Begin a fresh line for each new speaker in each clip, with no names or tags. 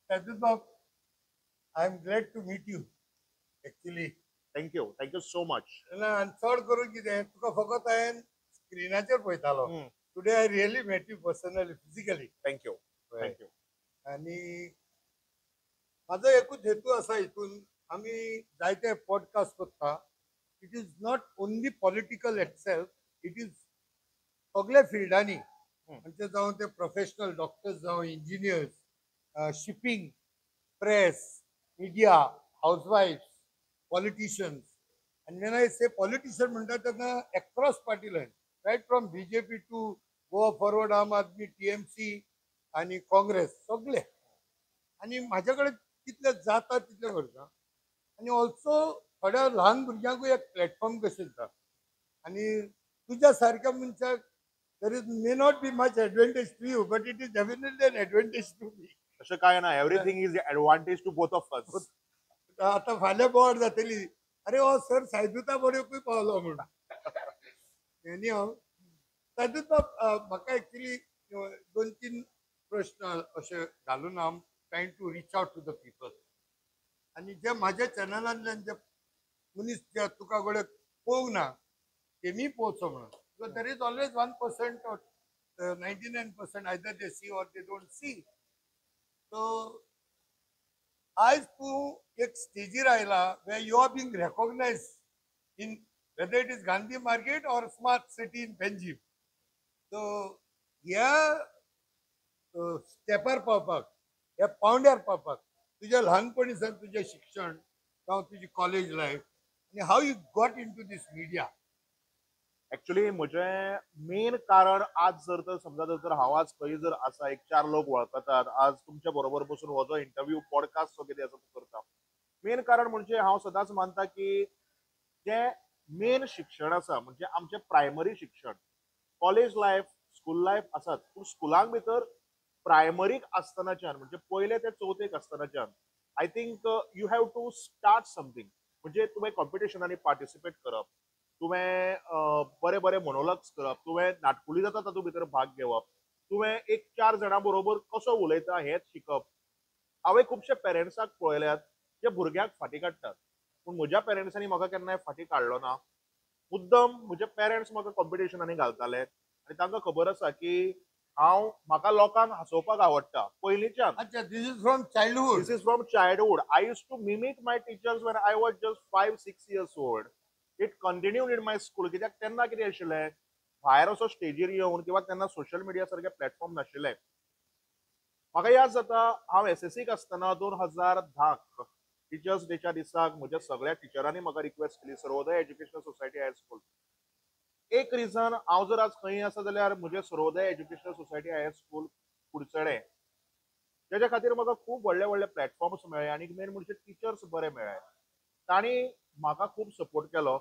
बाब, I am glad to meet you actually.
Thank you, thank you so much.
ना, आनी चड करून कितें, तुका फकत हांवें स्क्रिनाचेर पळयतालो. Today I really met you personally, physically.
Thank you, thank you.
आनी म्हाजो एकूच हेतू आसा, हितून आमी जायते पॉडकास्ट करता. It is not only political itself, it is सगल्या फिल्डांनी, म्हणजे जावं ते प्रोफेशनल डॉक्टर्स जावं, engineers, shipping, press, media, housewife, politicians. आनी when I से पॉलिटिशियन म्हणटा तेन्ना across party line, right from BJP to Goa Forward, Aam Aadmi, TMC आनी काँग्रेस, सगळे. आनी म्हाजे कडेन कितले जाता तितले करता. आनी ऑल्सो थोड्या ल्हान भुरग्यांकूय एक प्लॅटफॉर्म कशें दिता. आनी तुज्या सारक्या मनशाक there is may not be much advantage to you, but it is definitely an advantage to me.
तशें काय ना, everything is advantage to both of us.
आतां फाल्यां बोवाळ जातली, "अरे, हो सर साईदूता बरोकूय पावलो" म्हणून. एनी हाव, साईदूत बाब, म्हाका एक्चुली दोन तीन प्रश्न अशे घालून हांव trying to reach out to the people. आनी जे म्हाज्या चॅनलांतल्यान जे मनीस जे तुका कडेन पळोवंक ना, तेमी पळोवचो म्हणून, because there is always 1% or 99%, either they see or they don't see. So आयज तूं एक स्टेजीर आयला where you are being recognized in whether it is Gandhi Market or Smart City in Panjim. So ह्या स्टेपार पावपाक, ह्या पावंड्यार पावपाक, तुज्या ल्हानपणी सावन तुजें शिक्षण जावं तुजी कॉलेज लायफ आनी how you got into this media?
Actually म्हजें मेन कारण, आज जर तर समजा जर तर हांव आज खंय जर आसा, एक चार लोक वळखतात, आज तुमच्या बरोबर बसून हो जो इंटरव्यू, पॉडकास्ट जो कितें आसा तो करता, मेन कारण म्हणजे हांव सदांच मानता की जें मेन शिक्षण आसा, म्हणजे आमचें प्रायमरी शिक्षण, कॉलेज लायफ, स्कूल लायफ आसात, पूण स्कुलांक भितर प्रायमरीक आसतनाच्यान, म्हणजे पयले ते चवथेक आसतनाच्यान, I think you have to start something. म्हणजे तुवें कॉम्पिटिशनांनी पार्टिसिपेट करप, तुवें बरे बरे मोनोलॉग्स करप, तुवें नाटकुली जाता तातूंत भितर भाग घेवप, तुवें एक चार जाणां बरोबर कसो उलयता हेंच शिकप. हांवें खुबशे पेरंट्साक पळयल्यात जे भुरग्यांक फाटीं काडटात, पूण म्हज्या पेरंट्सांनी म्हाका केन्नाय फाटीं काडलो ना. मुद्दम म्हजे पेरंट्स म्हाका कॉम्पिटिशनांनी घालताले आनी तांकां खबर आसा की हांव म्हाका लोकांक हांसोवपाक आवडटा पयलींच्यान.
अच्छा, this is from childhood.
This is from childhood. I used to mimic my teachers when I was just 5, 6 years old. It continued in my school. कित्याक तेन्ना कितें आशिल्लें, भायर असो स्टेजीर येवन किंवा तेन्ना सोशल मिडिया सारके प्लॅटफॉर्म नाशिल्ले. म्हाका याद जाता, हांव एसएससीक आसतना 2010क टिचर्स डेच्या दिसाक म्हज्या सगळ्या टिचरांनी म्हाका रिक्वेस्ट केली, सर्वोदय एज्युकेशनल सोसायटी हायस्कूल. एक रिजन, हांव जर आज खंय आसा जाल्यार म्हजें Sarvodaya educational society high school Curchorem, तेज्या खातीर म्हाका खूब व्हडले व्हडले प्लॅटफॉर्म्स मेळ्ळे आनी मेन म्हणजे टिचर्स बरे मेळ्ळे. तांणी म्हाका खूब सपोर्ट केलो.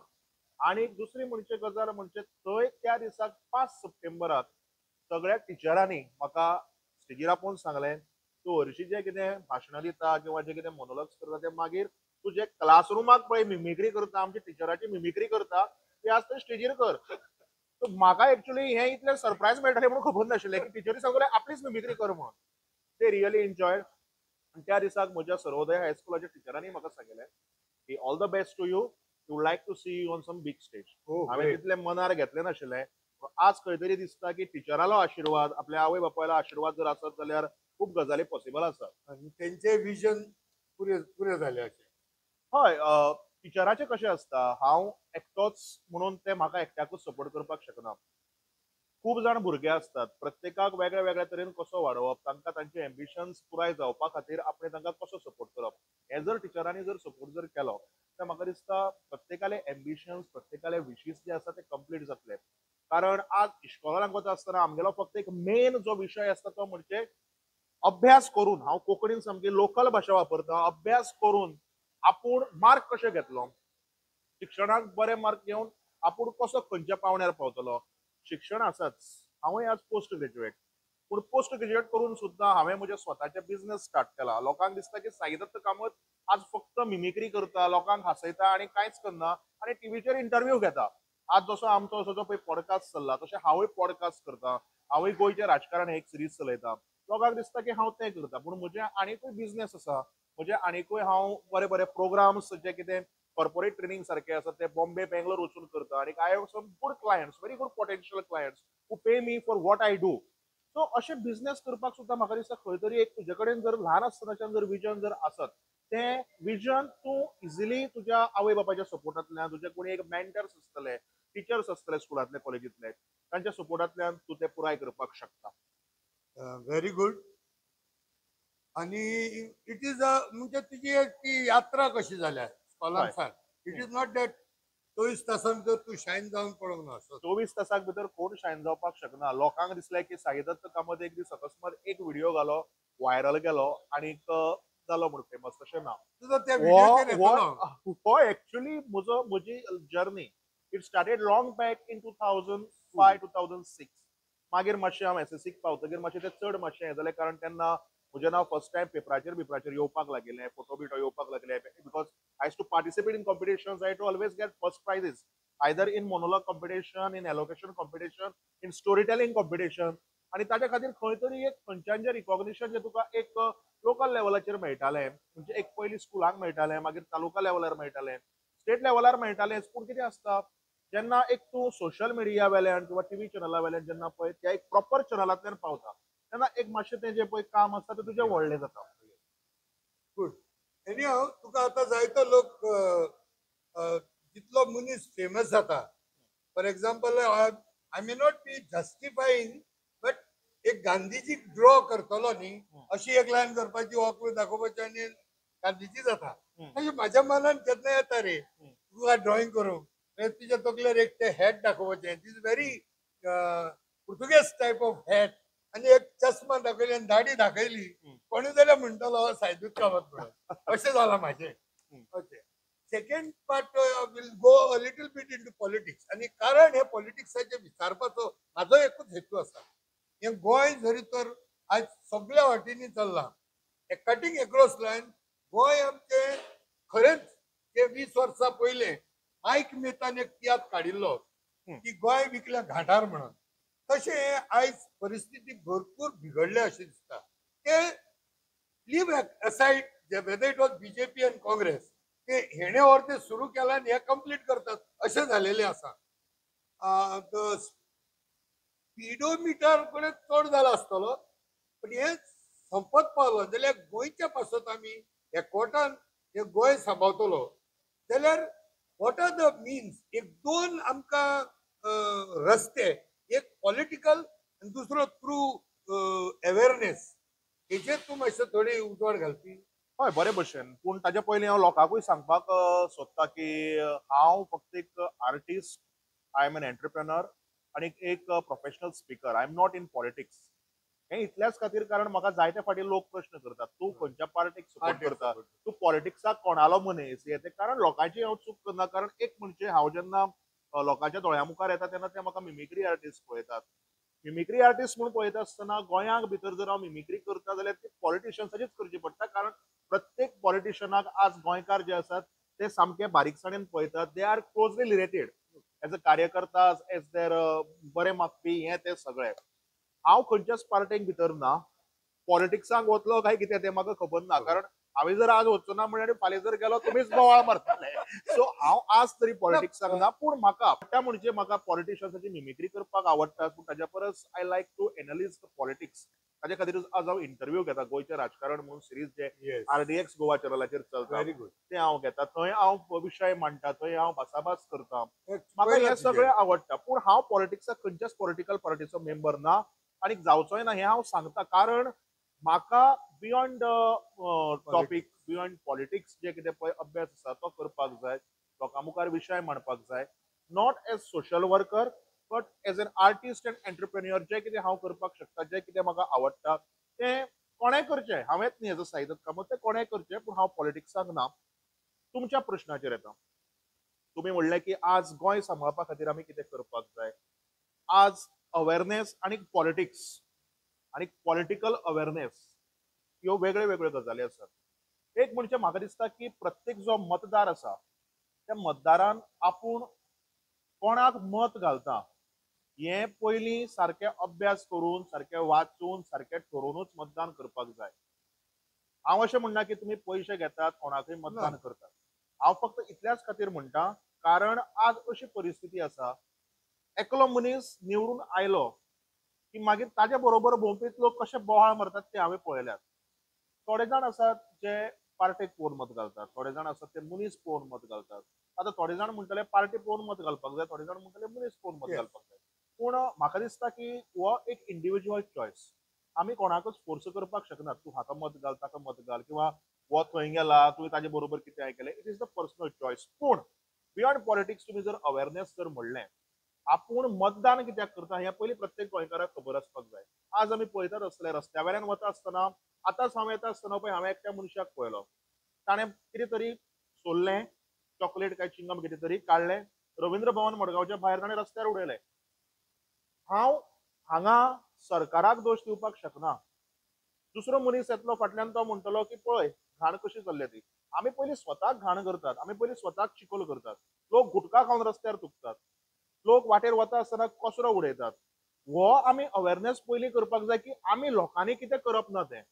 आनी दुसरी म्हणचे गजाल म्हणजे थंय त्या दिसाक 5 सप्टेंबराक सगळ्या टिचरांनी म्हाका स्टेजीर आपोवन सांगलें, तूं हरशीं जें कितें भाशणां दिता किंवा जें कितें मोनोलॉग्स करता, ते मागीर तूं जे क्लासरुमाक पळय मिमिक्री करता, आमच्या टिचराची मिमिक्री करता, ते आज थंय स्टेजीर कर. सो म्हाका एक्चुअली हें इतलें सरप्रायज मेळटलें म्हणून खबर नाशिल्लें की टिचरी सांगलें आपलीच मिमिक्री कर म्हणून. ते रियली एन्जॉयड. आनी त्या दिसाक म्हज्या सर्वोदय हायस्कुलाच्या टिचरांनी म्हाका सांगलें की all the best to you, would like to see you on some big stage. हांवें तितलें मनार घेतलें नाशिल्लें, पूण आज खंय तरी दिसता की टिचरालो आशिर्वाद, आपल्या आवय बापायलो आशिर्वाद जर आसत जाल्यार खूब गजाली पॉसिबल आसात.
आनी तेंचे विजन पुरे पुरे जाले अशें?
हय, टिचराचें कशें आसता, हांव एकटोच म्हणून ते म्हाका एकट्याकूच सपोर्ट करपाक शकना. खूब जाण भुरगे आसतात, प्रत्येकाक वेगळ्या वेगळ्या तरेन कसो वाडोवप, तांकां तांचे एम्बिशन्स पुराय जावपा खातीर आपणें तांकां कसो सपोर्ट करप, हें जर टिचरांनी जर सपोर्ट जर केलो जाल्यार म्हाका दिसता प्रत्येकाले एम्बिशन्स, प्रत्येकाले विशीस जे आसा ते कंप्लीट जातले. कारण आज इश्कोलाक वता आसतना आमगेलो फक्त एक मेन जो विशय आसता तो म्हणजे अभ्यास करून, हांव कोंकणीन सामकी लोकल भाशा वापरता, अभ्यास करून आपूण मार्क कशे घेतलो, शिक्षणाक बरे मार्क घेवन आपूण कसो खंयच्या पावंड्यार पावतलो. शिक्षण आसाच, हांवूय आज पोस्ट ग्रॅज्युएट, पूण पोस्ट ग्रॅज्युएट करून सुद्दां हांवें म्हजें स्वताचें बिझनस स्टार्ट केला. लोकांक दिसता की साईदत्त कामत आज फक्त मिमिक्री करता, लोकांक हांसयता आनी कांयच करना आनी टिवीचेर इंटरव्यू घेता. आज जसो आमचो असो जो पळय पॉडकास्ट चल्ला, तशें हांवूय पॉडकास्ट करता. हांवूय गोंयचें राजकारण एक सिरीज चलयता. लोकांक दिसता की हांव तें करता, पूण म्हजें आनीकूय बिजनेस आसा, म्हजें आनीकूय हांव बरे बरे प्रोग्राम्स जे कितें कॉर्पोरेट ट्रेनिंग सारके आसा ते बॉम्बे, बेंगलोर वचून करता आनी I have some good clients, very good potential clients who pay me for what I do. So अशें बिजनेस करपाक सुद्दां म्हाका दिसता खंय तरी एक तुजे कडेन जर ल्हान आसतनाच्यान जर विजन जर आसत, तें विजन तूं इजिली तुज्या आवय बापायच्या सपोर्टांतल्यान, तुजे कोणी एक मेंटर्स आसतले, टिचर्स आसतले स्कुलांतले, कॉलेजींतले, तांच्या सपोर्टांतल्यान तूं तें पुराय करपाक शकता.
Very good. आणि it is a म्हणजे तुजी एक ती यात्रा कशी जाल्या स्कॉलांसान. It is not that 24 तासान भितर तूं शायन जावन पडोंक ना असो.
24 तासाक भितर कोण शायन जावपाक शकना. लोकांक दिसलें की साईदत्त कामत एक दीस अकस्मात एक व्हिडिओ घालो, व्हायरल गेलो आनीक जालो म्हूण फेमस, तशें ना.
तुजो त्या व्हिडिओचेर येतलो.
हो एक्चुअली म्हजो म्हजी journey it started long back in 2005, 2006. मागीर मातशें हांव एसएससीक पावतकीर मातशें तें चड मातशें हें जालें, कारण तेन्ना म्हजें नांव फर्स्ट टायम पेपराचेर बिपराचेर येवपाक लागिल्लें, फोटो बिटो येवपाक लागले, because I used to participate in competitions, I to always get first prizes, either in monologue competition, in elocution competition, in story telling competition. आनी ताच्या खातीर खंय तरी एक खंयच्यान जें रिकॉग्निशन जें तुका एक लोकल लेवलाचेर मेळटालें, म्हणजे एक पयलीं स्कुलाक मेळटालें, मागीर तालुका लेवलार मेळटालें, स्टेट लेवलार मेळटालें. पूण कितें आसता, जेन्ना एक तूं सोशल मिडिया वेल्यान किंवा टीव्ही चॅनला वेल्यान जेन्ना पळय त्या एक प्रॉपर चॅनलांतल्यान पावता, तेन्ना एक मातशें तें जें पळय काम आसता तें तुजें व्हडलें जाता.
गुड. एनी हाव, तुका आतां जायतो लोक जितलो मनीस फेमस जाता, for example, I may not be justifying, but एक गांधीजी ड्रॉ करतलो न्ही, अशी एक लायन करपाची, वॉक दाखोवपाची आनी गांधीजी जाता. अशें म्हाज्या मनान केन्ना येता रे तुका ड्रॉइंग करूंक, तुज्या तकलेर एक ते हॅट दाखोवपाचें, is very Portuguese type of hat, आनी एक चश्मा दाखयली आनी दाडी दाखयली, कोणूय जाल्यार म्हणटलो साईदत्त कामत म्हणून. अशें जालां म्हाजें. Okay, second part will go a little bit into politics. आनी कारण हे पॉलिटिक्साचे विचारपाचो म्हाजो एकूच हेतू आसा, हें गोंय जरी तर आयज सगळ्या वाटेंनी चल्लां, कटींग एक्रॉस लायन, गोंय आमचें खरेंच ते 20 वर्सां पयलें मायक मेहतान एक तियात्र काडिल्लो की गोंय विकल्या घाटार म्हणून, तशें आयज परिस्थिती भरपूर बिगडल्या अशें दिसता. ते leave aside whether it was BJP and Congress, ते हेणे वर ते सुरू केला आनी हे कंप्लीट करतात अशें जालेलें आसा. स्पिडोमिटर कडेन चड जाला आसतलो, पण हें संपत पावलो जाल्यार गोंयच्या पासत आमी एकवटान हें गोंय सांबाळतलो जाल्यार what are the means. एक दोन आमकां रस्ते, एक पॉलिटिकल आनी दुसरो थ्रू अवेरनेस, हेचेर तूं मातशें थोडी उजवाड घालपी.
हय, बरे भशेन. पूण ताजे पयलीं हांव लोकांकूय सांगपाक सोदता की हांव फक्त एक artist, I am an entrepreneur आनी एक professional speaker. I am not in politics. हें इतल्याच खातीर कारण म्हाका जायते फावटी लोक प्रश्न करतात, तूं खंयच्या पार्टीक सपोर्ट करता, तूं पॉलिटिक्साक कोणालो मनीस, हें तें. कारण लोकांची हांव चूक करना, कारण एक म्हणजे हांव जेन्ना लोकांच्या दोळ्या मुखार येता तेन्ना ते म्हाका मिमिक्री आर्टिस्ट पळयतात. मिमिक्री आर्टिस्ट म्हूण पळयता आसतना गोंयांक भितर जर हांव मिमिक्री करता जाल्यार ती पॉलिटिशियन्साचीच करची पडटा, कारण प्रत्येक पॉलिटिशियनाक आज गोंयकार जे आसात ते सामके बारीकसाणेन पळयतात. They are closely related as a कार्यकर्ता, एज there बरें मागपी, हें तें सगळें. हांव खंयच्याच पार्टीक भितर ना, पॉलिटिक्साक वतलो काय कितें तें म्हाका खबर ना, कारण हांवें जर आज वचचो ना म्हणल्यार फाल्यां जर गेलो तुमीच बोवाळ मारतले. सो हांव आज तरी पॉलिटिक्साक ना, पूण म्हाका आवडटा म्हणजे म्हाका पॉलिटिशियन्साची मिमिक्री करपाक आवडटा, पूण ताज्या परस I like to analyse the politics. ताज्या खातीरूच आज हांव इंटरव्यू घेता, गोंयचें राजकारण म्हणून सिरीज जे आरडीएक्स गोवा चॅनलाचेर चलता तें हांव घेता, थंय हांव विशय मांडटा, थंय हांव भासाभास करता, म्हाका हें सगळें आवडटा. पूण हांव पॉलिटिक्साक खंयच्याच पॉलिटिकल पार्टीचो मेंबर ना आनी जावचोय ना हें हांव सांगता, कारण म्हाका बियॉन्ड टॉपीक, बियॉन्ड पॉलिटिक्स जे कितें पळय अभ्यास आसा तो करपाक जाय, लोकां मुखार विशय मांडपाक जाय, not as social worker but as an artist and entrepreneur. जें कितें हांव करपाक शकता, जें कितें म्हाका आवडटा तें कोणें करचें, हांवेंच न्ही एज अ साईदत्त कामत, तें कोणें करचें, पूण हांव पॉलिटिक्साक ना. तुमच्या प्रश्नाचेर येता, तुमी म्हणलें की आज गोंय सांबाळपा खातीर आमी कितें करपाक जाय. आज अवेरनेस आनी पॉलिटिक्स आनी पॉलिटिकल अवेरनेस ह्यो वेगळ्यो वेगळ्यो गजाली आसात. एक म्हणजे म्हाका दिसता की प्रत्येक जो मतदार आसा त्या मतदारान आपूण कोणाक मत घालता हें पयलीं सारकें अभ्यास करून, सारकें वाचून, सारकें ठरोवनूच मतदान करपाक जाय. हांव अशें म्हणना की तुमी पयशे घेतात, कोणाकूय मतदान करतात. हांव फक्त इतल्याच खातीर म्हणटा, कारण आज अशी परिस्थिती आसा, एकलो मनीस निवडून आयलो की मागीर ताजे बरोबर भोंवपी लोक कशे बोवाळ मारतात ते हांवें पळयल्यात. थोडे जाण आसात जे पार्टेक पळोवन मत घालतात, थोडे जाण आसात ते मनीस पळोवन मत घालतात. आतां थोडे जाण म्हणटले पार्टी पळोवन मत घालपाक जाय, थोडे जाण म्हणटले मनीस पळोवन मत घालपाक जाय. पूण म्हाका दिसता की हो एक इंडिविज्युअल चॉयस. आमी कोणाकूच फोर्स करपाक शकनात, तूं हाका मत घाल, ताका मत घाल, किंवा हो थंय गेला तुवें ताजे बरोबर कितें केलें. It is the personal choice. पूण बियॉन्ड पॉलिटिक्स तुमी जर अवेरनेस जर म्हणलें, आपूण मतदान कित्याक करता हें पयलीं प्रत्येक गोंयकाराक खबर आसपाक जाय. आज आमी पळयतात आसतले रस्त्या वेल्यान वता आसतना, आतांच हांव येता आसतना पळय हांवें एकट्या मनशाक पळयलो, ताणें कितें तरी सोडलें, चॉकलेट काय चिंगम कितें तरी काडलें, रवींद्र भवन मडगांवच्या भायर ताणें रस्त्यार उडयलें. हांव हांगा सरकाराक दोश दिवपाक शकना. दुसरो मनीस येतलो फाटल्यान, तो म्हणटलो की पळय घाण कशी चल्ल्या ती. आमी पयलीं स्वताक घाण करतात, आमी पयलीं स्वताक चिखोल करतात. लोक गुटखा खावन रस्त्यार थुकतात, लोक वाटेर वता आसतना कचरो उडयतात. हो आमी अवेरनेस पयलीं करपाक जाय की आमी लोकांनी कितें करप ना तें.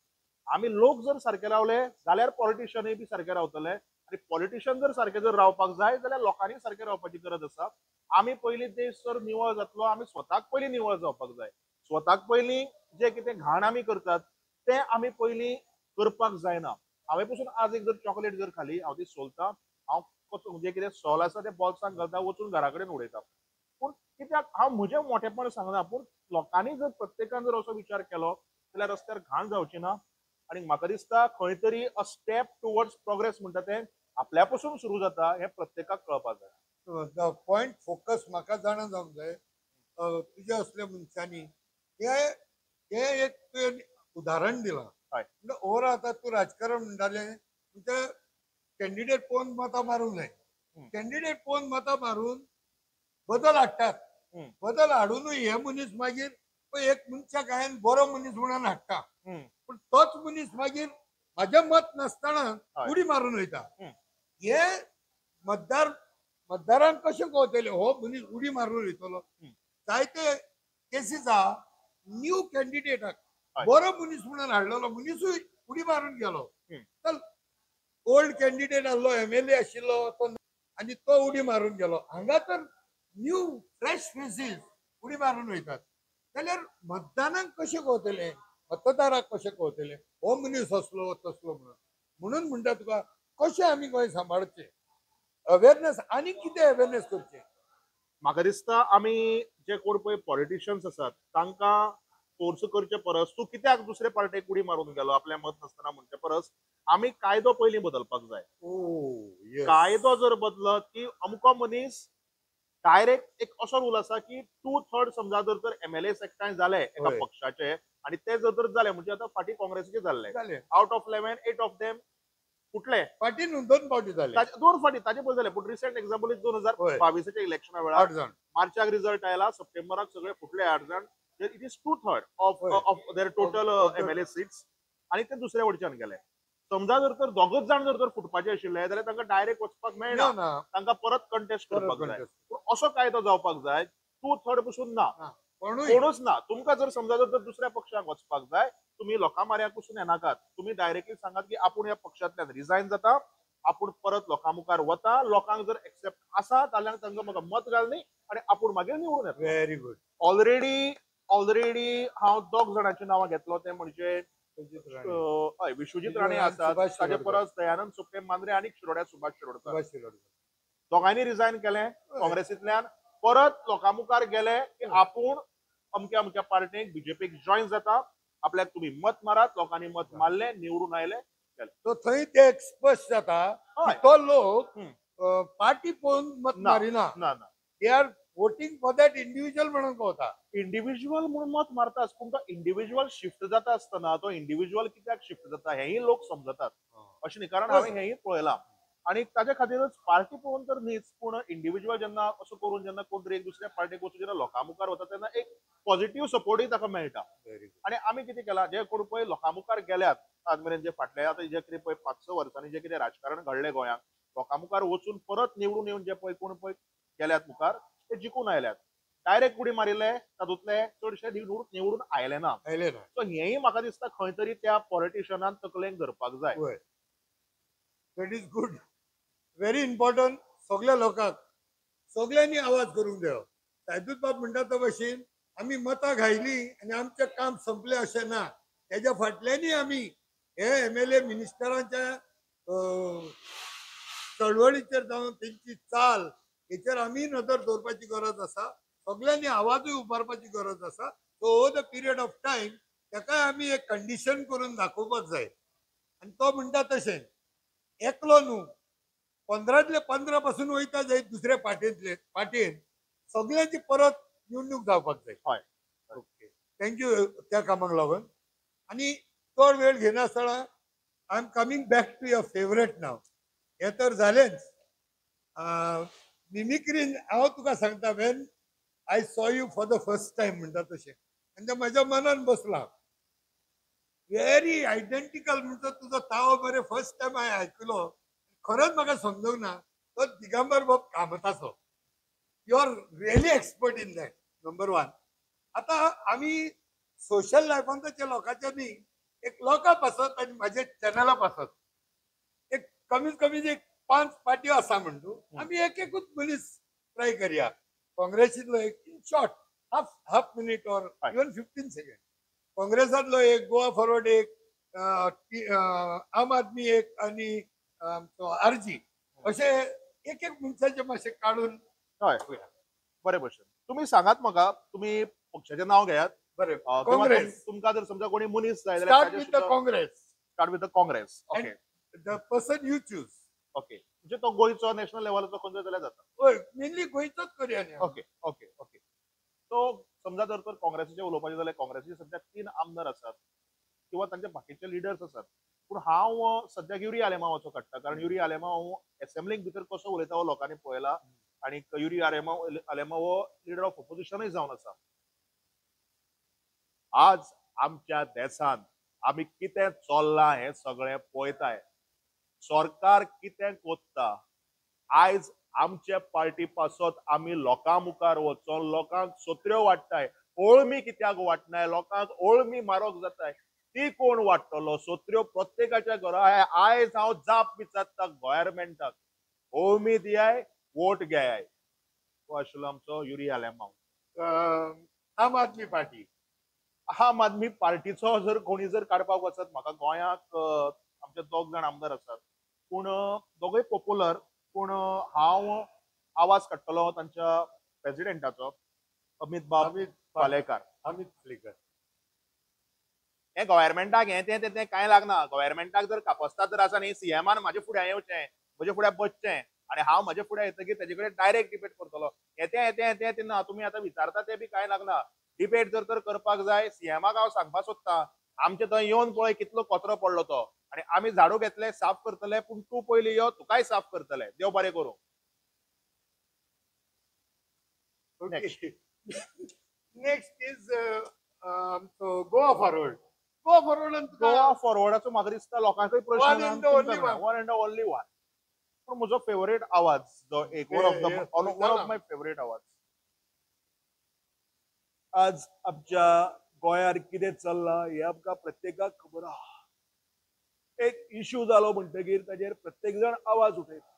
आमी लोक जर सारके रावले जाल्यार पॉलिटिशियनूय बी सारके रावतले, आनी पॉलिटिशियन जर सारके जर रावपाक जाय जाल्यार लोकांनी सारके रावपाची गरज आसा. आमी पयलीं देश जर निवळ जातलो, आमी स्वताक पयलीं निवळ जावपाक जाय. स्वताक पयलीं जे कितें घाण आमी करतात तें आमी पयलीं करपाक जायना. हांवें पसून आज एक जर चॉकलेट जर खाली, हांव ती सोलता, हांव जें कितें सोल आसा तें बॉल्सांत घालता, वचून घरा कडेन उडयता. पूण कित्याक हांव म्हजें मोठेपण सांगना, पूण लोकांनी जर प्रत्येकान जर असो विचार केलो जाल्यार रस्त्यार घाण जावची ना. आनी म्हाका दिसता खंय तरी अ स्टेप टुवर्ड्स प्रोग्रेस म्हणटा तें आपल्या पसून सुरू जाता, हें प्रत्येकाक कळपाक जाय.
The point focus म्हाका जाणा जावंक जाय, तुज्या असल्या मनशांनी हे एक तुवें उदाहरण दिलां. ओवरऑल आतां तूं राजकारण म्हणटालें, म्हणजे कॅन्डिडेट पळोवन मतां मारूंक जाय. कॅन्डिडेट पळोवन मतां मारून बदल हाडटात, बदल हाडुनूय हे मनीस मागीर एक मनशाक हांवें बरो मनीस म्हणून हाडटा, पूण तोच मनीस मागीर म्हाजें मत नासतना उडी मारून वयता. हे मतदारांक कशें कळटलें हो मनीस उडी मारून वयतलो? जायते केसीस आहा न्यू कॅन्डिडेटाक बरो मनीस म्हणून हाडलेलो मनीसूय उडी मारून गेलो. चल, ओल्ड कॅन्डिडेट आहलो, एमएलए आशिल्लो तो, आनी तो उडी मारून गेलो. हांगा तर न्यू फ्रेश फेसीस उडी मारून वयतात. जाल्यार मतदानाक कशें कळटलें, मतदाराक कशें कळटलें हो मनीस असलो तसलो म्हणून? म्हणून म्हणटा तुका, कशें आमी गोंय सांबाळचें, अवेरनेस आनी कितें अवेरनेस करचें?
म्हाका दिसता आमी जे कोण पळय पॉलिटिशियन्स आसात तांकां फोर्स करचे परस, तूं कित्याक दुसरे पार्टेक उडी मारून गेलो आपलें मत नासतना म्हणचे परस, आमी कायदो पयलीं बदलपाक जाय. कायदो जर बदलत की अमको मनीस डायरेक्ट, एक असो रूल आसा की 2/3 समजा जर तर एमएलए एकठांय जाले एका पक्षाचे, आनी ते जर तर जाले, म्हणजे आतां फाटीं काँग्रेसीचे जाल्ले, out of 11 8 of them फुटले.
फाटीं न्हू, दोन फावटी जाले,
दोन फावटी ताजे पयलीं जाले. पूण रिसेंट एक्झाम्पल is 2022 इलेक्शना वेळार मार्चाक रिजल्ट आयला, सप्टेंबराक सगळे फुटले 8 जाण. It is 2/3 of their total MLA seats, आनी ते दुसऱ्या वटच्यान गेले. समजा जर तर दोगच जाण जर तर फुटपाचे आशिल्ले जाल्यार तांकां डायरेक्ट वचपाक मेळना, तांकां परत कंटेस्ट करपाक जाय. पूण असो कायदो जावपाक जाय, 2/3 पसून ना, कोणूच ना. तुमकां जर समजा जर तर दुसऱ्या पक्षाक वचपाक जाय, तुमी लोकां माऱ्याक पसून येनाकात, तुमी डायरेक्टली सांगात की आपूण ह्या पक्षांतल्यान रिजायन जाता, आपूण परत लोकां मुखार वता, लोकांक जर एक्सेप्ट आसा जाल्यार तांकां म्हाका मत घालनी आनी आपूण मागीर निवडून येतलो.
Very good.
Already हांव दोग जाणांची नांवां घेतलो, ते म्हणजे विश्वजीत राणे आसात, ताजे परस दयानंद सोपटे मांद्रे आनी शिरोड्या सुभाष शिरोडकर. दोगांयनी रिजायन केलें काँग्रेसींतल्यान, परत लोकां मुखार गेले की आपूण अमक्या अमक्या पार्टीक बीजेपीक जॉयन जाता, आपल्याक तुमी मत मारात. लोकांनी मत मारलें, निवडून आयले.
तो थंय ते स्पश्ट जाता तो लोक पार्टी पळोवन मत मारिना, they are voting for that individual म्हणून कळता.
इंडिव्हिज्युअल म्हणून मत मारताच, पूण तो इंडिव्हिज्युअल शिफ्ट जाता आसतना तो इंडिव्हिज्युअल कित्याक शिफ्ट जाता हेंय लोक समजतात अशें न्ही, कारण हांवें हेंय पळयलां. आनी ताजे खातीरच पार्टी पळोवन तर न्हीच, पूण इंडिव्हिज्युअल जेन्ना असो करून जेन्ना कोण तरी एक दुसऱ्या पार्टीक वचून जेन्ना लोकां मुखार वता तेन्ना एक पॉझिटिव्ह सपोर्टूय ताका मेळटा. आनी आमी कितें केलां, जे कोण पळय लोकां मुखार गेल्यात आज मेरेन, जे फाटले आतां जे कितें पळय 5-6 वर्सांनी जे कितें राजकारण घडलें गोंयांत, लोकां मुखार वचून परत निवडून येवन जे पळय कोण पळय गेल्यात मुखार ते जिखून आयल्यात. डायरेक्ट उडी मारिल्ले तातूंतले चडशे निवडून आयले ना.
आयले ना.
सो हेंय म्हाका दिसता खंय तरी त्या पॉलिटिशियनान तकलेन धरपाक जाय.
वय, that is good, very important. सगल्या लोकांक सगल्यांनी आवाज करूंक जायो. सायदूत बाब म्हणटा तो भशेन आमी मतां घायली आनी आमचें काम संपलें अशें ना. तेज्या फाटल्यानय आमी हे एमएलए मिनिस्टरांच्या चळवळीचेर जावं तेंची चाल हेचेर आमी नदर दवरपाची गरज आसा. सगल्यांनी आवाजूय उबारपाची गरज आसा. So over the period of time ताकाय आमी एक कंडिशन करून दाखोवपाक जाय. आनी तो म्हणटा तशें एकलो न्हू, 15तले 15 पासून वयता जायत दुसऱ्या पार्टेंतले पार्टेन सगळ्यांची परत निवडणूक जावपाक जाय.
हय.
ओके, thank you त्या कामाक लागून. आनी चड वेळ घेनासतना I am coming back to your favourite नाव. हें तर जालेंच. मिमिक्रीन हांव तुका सांगता, when I saw you for the first time म्हणटा तशें, आनी तें म्हज्या मनान बसलां. व्हेरी आयडेंटिकल म्हणटा तुजो तावो बरें फर्स्ट टायम हांवें आयकलो, खरोच म्हाका समजूंक ना तो दिगंबर बाब कामताचो. You are really expert in that, number one. आतां आमी सोशल लायफान तशें लोकांच्या न्ही, एक लोकां पासत आनी म्हाज्या चॅनला पासत एक कमीत कमी एक 5 पार्ट्यो आसा म्हण तूं, आमी एक एकूच मनीस ट्राय करया. काँग्रेसींतलो एक in short half minute or even 15 second, काँग्रेसांतलो एक, गोवा फॉरवर्ड एक, आम आदमी एक आनी आमचो आरजी, अशे एक एक मनशाचे मातशे काडून.
हय, बरें भशेन तुमी सांगात म्हाका, तुमी पक्षाचें नांव घेयात.
बरें, काँग्रेस.
तुमकां जर समजा कोणी मनीस जाय
जाल्यार start with the Congress.
Start with the Congress. Okay,
the person you choose.
Okay, म्हणजे तो गोंयचो नॅशनल लेवलाचो खंयचो जाल्यार जाता.
हय, मेनली गोंयचोच करया न्ही.
Okay okay okay. सो समजा जर तर काँग्रेसीचें उलोवपाचें जाल्यार काँग्रेसीचे सद्याक 3 आमदार आसात किंवा तांचे बाकीचे लिडर्स आसात. पूण हांव सद्याक युरी आलेमावाचो काडटा, कारण युरी आलेमाव एसेंब्लीक भितर कसो उलयता हो लोकांनी पळयला आनी युरी आलेमाव हो लिडर ऑफ ऑपोजिशनूय जावन आसा. आज आमच्या देशांत आमी कितें चल्लां हें सगळें पळयताय, सरकार कितें कोत्ता. आयज आमचे पार्टी पासत आमी लोकां मुखार वचोन लोकांक सत्र्यो वाडटाय, ओळमी कित्याक वाटनाय, लोकांक ओळमी मारोक जाताय, ती कोण वाडटलो? सत्र्यो प्रत्येकाच्या घरा. आयज हांव जाप विचारता गव्हर्मेंटाक, ओळमी दियाय वोट घेयाय. हो आशिल्लो आमचो युरी आलेमाव.
आम आदमी पार्टी.
आम आदमी पार्टीचो जर कोणी जर काडपाक वचत, म्हाका गोंयाक आमचे 2 जाण आमदार आसात, पूण दोगूय पॉप्युलर. पूण हांव आवाज काडटलो तांच्या प्रेजिडेंटाचो, अमित बाब पालेकार.
अमित पालेकर.
हें गव्हर्मेंटाक हें तें तें कांय लागना. गव्हर्मेंटाक जर कापस्ता जर आसा न्ही, सीएमान म्हाजे फुड्यां येवचें, म्हजे फुड्यां बसचें आनी हांव म्हजे फुड्यां येतकीर तेजे कडेन डायरेक्ट डिबेट करतलो. हें तें हें तें तें ना, तुमी आतां विचारता तें बी कांय लागना. डिबेट जर तर करपाक जाय, सीएमाक हांव सांगपाक सोदता, आमचे थंय येवन पळय कितलो कचरो पडलो तो, आनी आमी झाडू घेतले साफ करतले, पूण तूं पयलीं यो, तुकाय साफ करतले. देव बरें करूं.
Next is Goa forward. Goa forward,
Goa फॉरवर्डाचो म्हाका दिसता लोकांकय प्रश्न,
one
and only one. पूण म्हजो फेवरेट आवाज जो एक वन ऑफ my favourite आवाज. आज आमच्या गोंयार कितें चल्लां हें आमकां प्रत्येकाक खबर आहा. एक इश्यू जालो म्हणटगीर ताजेर प्रत्येक जाण आवाज उठयता.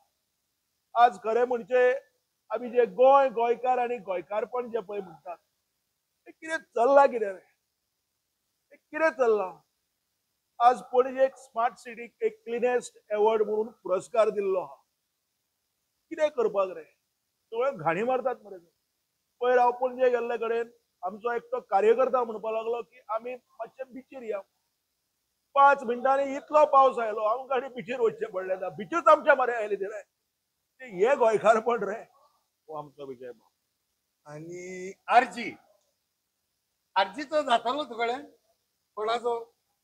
आज खरें म्हणजे आमी जे गोंय, गोंयकार आनी गोंयकारपण जे पळय म्हणटात, तें कितें चल्लां, कितें रे, तें कितें चल्लां. आज पणजे एक स्मार्ट सिटीक एक क्लिनेस्ट एवॉर्ड म्हणून पुरस्कार दिल्लो आहा. कितें करपाक रे, सगळे घाणी मारतात मरे. पयर हांव पणजे गेल्ले कडेन आमचो एकटो कार्यकर्ता म्हणपाक लागलो की आमी मातशे बिचीर या. 5 मिनटांनी इतलो पावस आयलो, आमकां आनी बिचीर वचचें पडलें ना, बिचूच आमच्या मरे आयली ती रे. हे गोंयकारपण रे, हो आमचो विजय भाऊ.
आनी आरजी, आरजीचो जातालो तुकडे कोणाचो?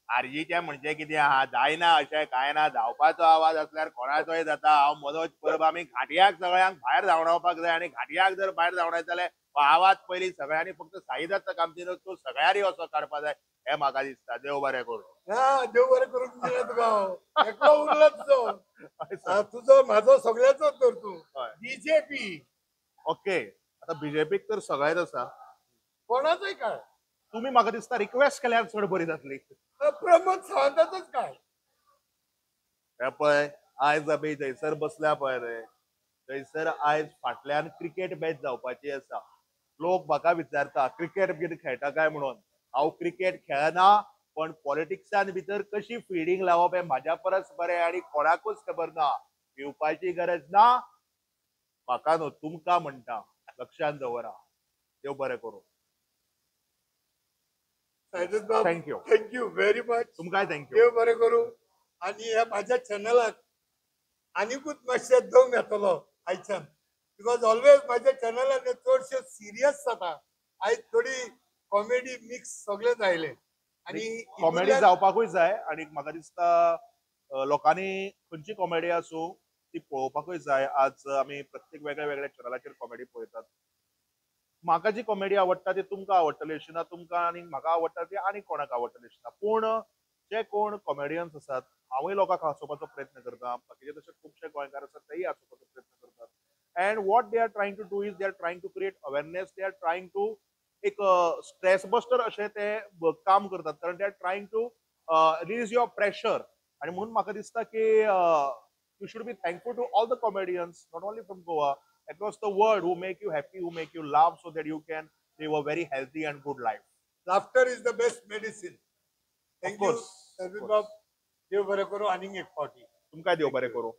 आरजीचें म्हणजे कितें आहा, जायना अशें कांय ना. धांवपाचो आवाज आसल्यार कोणाचोय जाता. हांव मनोज परब, आमी घाटयाक सगळ्यांक भायर धांवडावपाक जाय, आनी घाटयाक जर भायर धांवडायत जाल्यार आवाज पयलीं सगळ्यांनी फक्त साईदत्त कामतीन तूं सगळ्यांनी असो काडपा जाय हें म्हाका दिसता. देव बरें करूं.
ना, देव बरें करूंक दिना तुका. हांव एकलो उरला तुजो, तुजो म्हाजो सगळ्याचोच तर तूं. बीजेपी.
ओके, आता बीजेपीक तर सगळेच आसा.
कोणाचोय काड.
तुमी म्हाका दिसता रिक्वेस्ट केल्यार चड बरी जातली.
प्रमोद सावंताचोच काड.
हे पळय, आयज आमी थंयसर बसल्या पळय रे, थंयसर आयज फाटल्यान क्रिकेट मॅच जावपाची आसा. लोक म्हाका विचारता क्रिकेट बीन खेळटा काय म्हणून. हांव क्रिकेट खेळना, पण पॉलिटिक्सान भितर कशी फिल्डिंग लावप हें म्हाज्या परस बरें आनी कोणाकूच खबर ना. भिवपाची गरज ना. म्हाका न्हू, तुमकां म्हणटा, लक्षांत दवरा. देव बरें करूं.
सायदत बाब,
thank you.
Thank you very much.
तुमकांय thank you.
देव बरें करूं आनी ह्या म्हाज्या चॅनलाक आनिकूच मातशें दम येतलो आयच्यान, because always म्हाज्या चॅनलान चडशें सिरियस जाता. आयज थोडी कॉमेडी मिक्स सगळेंच आयलें आनी
कॉमेडी जावपाकूय जाय आनी म्हाका दिसता लोकांनी खंयची कॉमेडी आसूं ती पळोवपाकूय जाय. आज आमी प्रत्येक वेगळ्या वेगळ्या चॅनलाचेर कॉमेडी पळयतात. म्हाका जी कॉमेडी आवडटा ती तुमकां आवडटली अशी ना, तुमकां आनी म्हाका आवडटा ती आनी कोणाक आवडटली अशी ना. पूण जे कोण कॉमेडियन्स आसात, हांवूय लोकांक हांसोवपाचो प्रयत्न करता, बाकीचे तशे खुबशे गोंयकार आसात तेय हांसोवपाचो प्रयत्न करतात. And what they are trying to do is they are trying to create awareness, they are trying to एक स्ट्रेस बस्टर अशें ते काम करतात, कारण they are trying to release your pressure. आनी म्हणून म्हाका दिसता की you should be thankful to all the comedians, not only from Goa, across the world, who make you happy, who make you laugh, so that you can live a very healthy and good life.
Laughter is the best medicine.
Of
thank you.
course, of
सायदत
course.
बाब, देव बरें करूं आनीक एक फावटी.
तुमकांय देव बरें करूं.